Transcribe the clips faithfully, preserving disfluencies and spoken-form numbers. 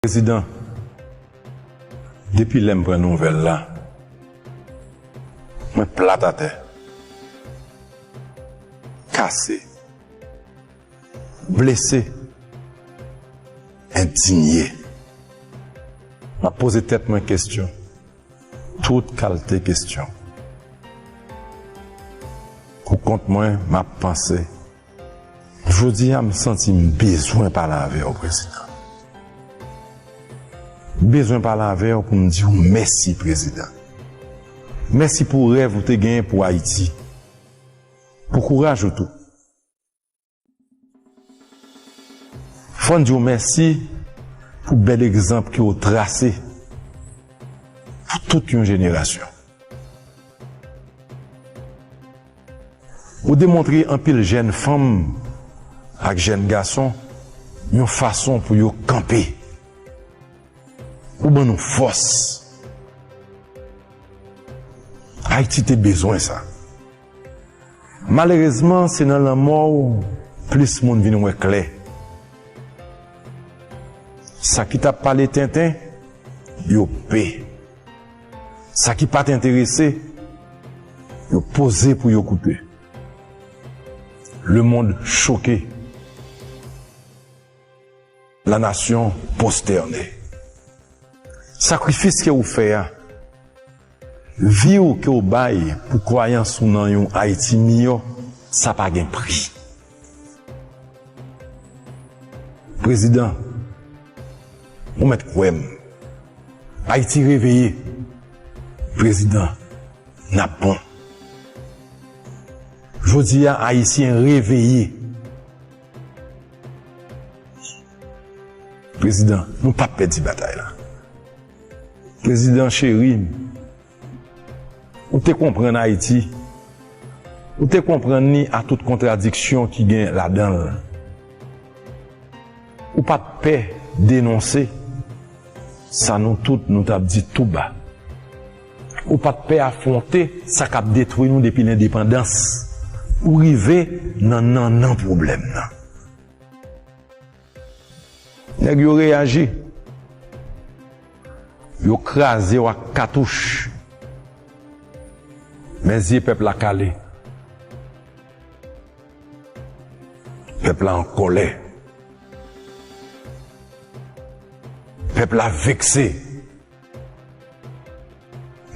Prezidan, depi lè m pran nouvèl la, mwen plat atè, kase, blese, endinye. M ap poze tèt mwen kesyon, tout kalte kesyon. Pou kont mwen, m ap panse. Jodi a, m santi m bezwen pale avè w, Prezidan. M bezwen pale avè w pou m di w mèsi, Prezidan. Mèsi pou rèv ou te genyen pou Ayiti. Pou kouraj ou tou. Fò n di w mèsi pou bèl egzanp ke w trase pou tout yon jenerasyon. Ou demontre anpil jèn fanm ak jèn gason yon fason pou yo kanpe, ou ban nou fòs. Ayiti te bezwen sa. Malerezman, se nan lanmò w plis moun vin wè klè. Sa ki t ap pale tenten, yo pe. Sa ki pa t enterese, yo poze pou yo koute. Le monde choqué. La nation prosternée. Sakrifis ke ou fè a, vi w ke w bay pou kwayans ou nan yon Ayiti miyò, sa pa gen pri. Prezidan, ou mèt kwè m. Ayiti reveye. Prezidan, n ap bon. Jodi a, Ayisyen reveye. Prezidan, nou p ap pèdi batay la. Prezidan cheri, ou te konprann Ayiti. Ou te konprann li a tout kontradiksyon ki gen ladan l. Ou pa t pè denonse sa nou tout nou t ap di tou ba. Ou pa t pè afwonte sa k ap detwi nou depi lendepandans. Ou rive nan nannan pwoblèm nan. Nèg yo reyaji. Yo kraze w ak katouch. Men zye pèp la kale. Pèp la an kòlè. Pèp la vekse.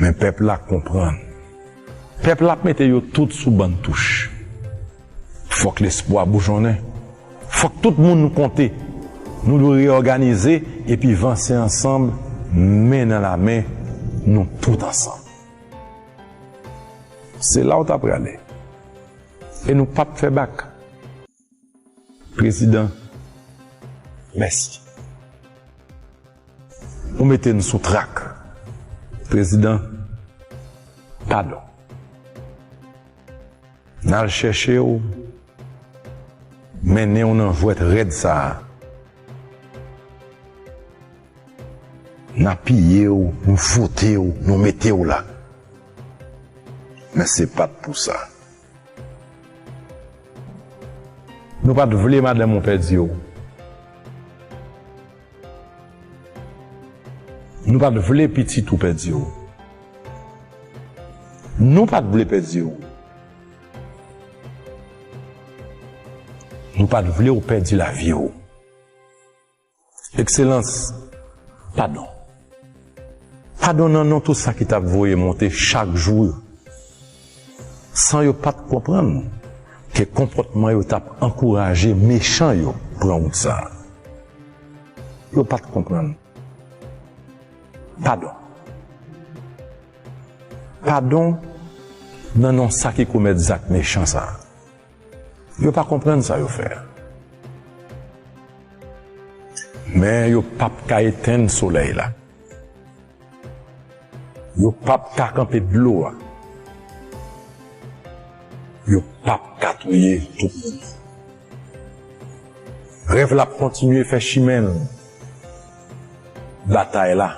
Men pèp la konprann. Pèp la ap mete yo tout sou bann touch. Fòk lespwa boujonnen. Fòk tout moun nou konte. Nou dwe reyòganize epi vanse ansanm, men nan lamen, nou tout ansanm. Se la w ta prale. E nou p ap fè bak. Prezidan, mèsi. Ou mete n sou trak. Prezidan, padon. N al chèche w, mennen w nan jwèt rèd sa a. N apiye w, nou vote w, nou mete w la. Men se pa t pou sa. Nou pa t vle madanm ou pèdi w. Nou pa t vle pitit ou pèdi w. Nou pa t vle pèdi w. Nou pa t vle w pèdi lavi w. Ekselans, padon. Padon nan non tout sa ki t ap voye monte chak jou yo. San yo pa t konprann ke konpòtman yo t ap ankouraje mechan yo pran wout sa a. Yo pa t konprann. Padon. Padon nan non sa ki komèt zak mechan sa a. Yo pa konprann sa yo fè a. Men yo p ap ka etenn solèy la. Yo p ap ka kanpe dlo a. Yo p ap ka touye tout moun. Rèv la ap kontinye fè chimen l. Batay la